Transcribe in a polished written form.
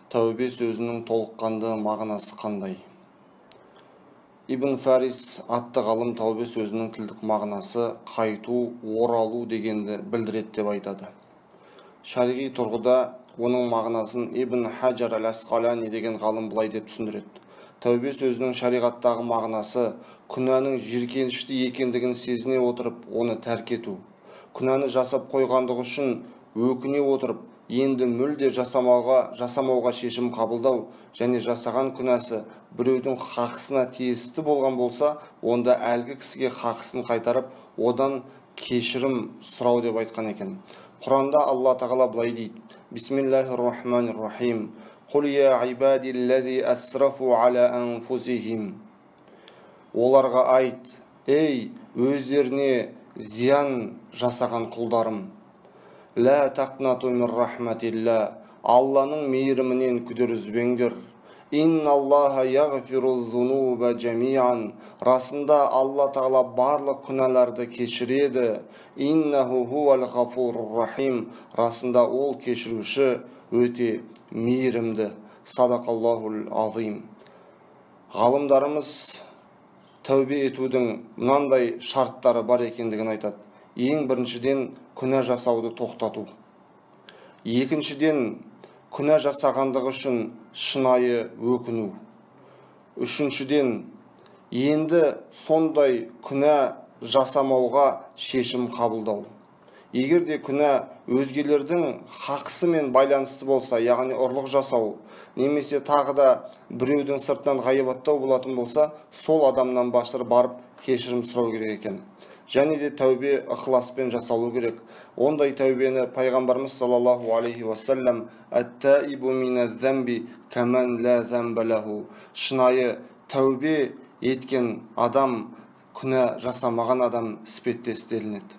Тәубе сөзінің толыққанды мағынасы қандай? Ибн Фарис атты ғалым тәубе сөзінің тілдік мағынасы қайту, оралу дегенді білдіреді деп айтады. Шариғи тұрғыда оның мағынасын Ибн Хажар әл-Асқалани деген ғалым былай деп түсіндіреді. Тәубе сөзінің шариғаттағы мағынасы күнәнің жиіркенішті екендігін сезіне отырып, оны тәрк ету. Күнәні жасап қойғандығы үшін өкіне отырып, енді мүлде жасамауға шешім қабылдау және жасаған күнәсі біреудің хақысына тиісті болған болса, онда әлгі кісіге хақысын қайтарып, одан кешірім сұрау деп айтқан екен. Құранда Алла Тағала былай дейді: Бисмиллахир-рахманир-рахим. Қул я ибадиллази асрафу аля анфусихим. Оларға айт, ей, өздеріне зиян жасаған құлдарым. Ла тақнату мин рахматилла. Алланың мейірімінен күдер үзбеңдер. Инналлаха яғфиру зунуба жамиан. Расында Алла Тағала барлық күнәларды кешіреді. Иннаху хуал ғафурур рахим. Расында ол кешіруші, өте мейірімді. Садақаллахул азим. Ғалымдарымыз тәубе етудің мынандай шарттары бар екендігін айтады. Ең біріншіден, күнә жасауды тоқтату. Екіншіден, күнә жасағандығы үшін шынайы өкіну. Үшіншіден, енді сондай күнә жасамауға шешім қабылдау. Егер де күнә өзгелердің хақысымен байланысты болса, яғни ұрлық жасау, немесе тағы да біреудің сыртынан ғайбаттау болатын болса, сол адамнан барып кешірім сұрау керек екен. Және де тәубе ықыласпен жасалу керек. Ондай тәубені пайғамбарымыз саллаллаху алейхи уассалам «Ат-таибу миназ-замби каман ла замба лаху». Шынайы тәубе еткен адам күнә жасамаған адам іспеттес делінеді.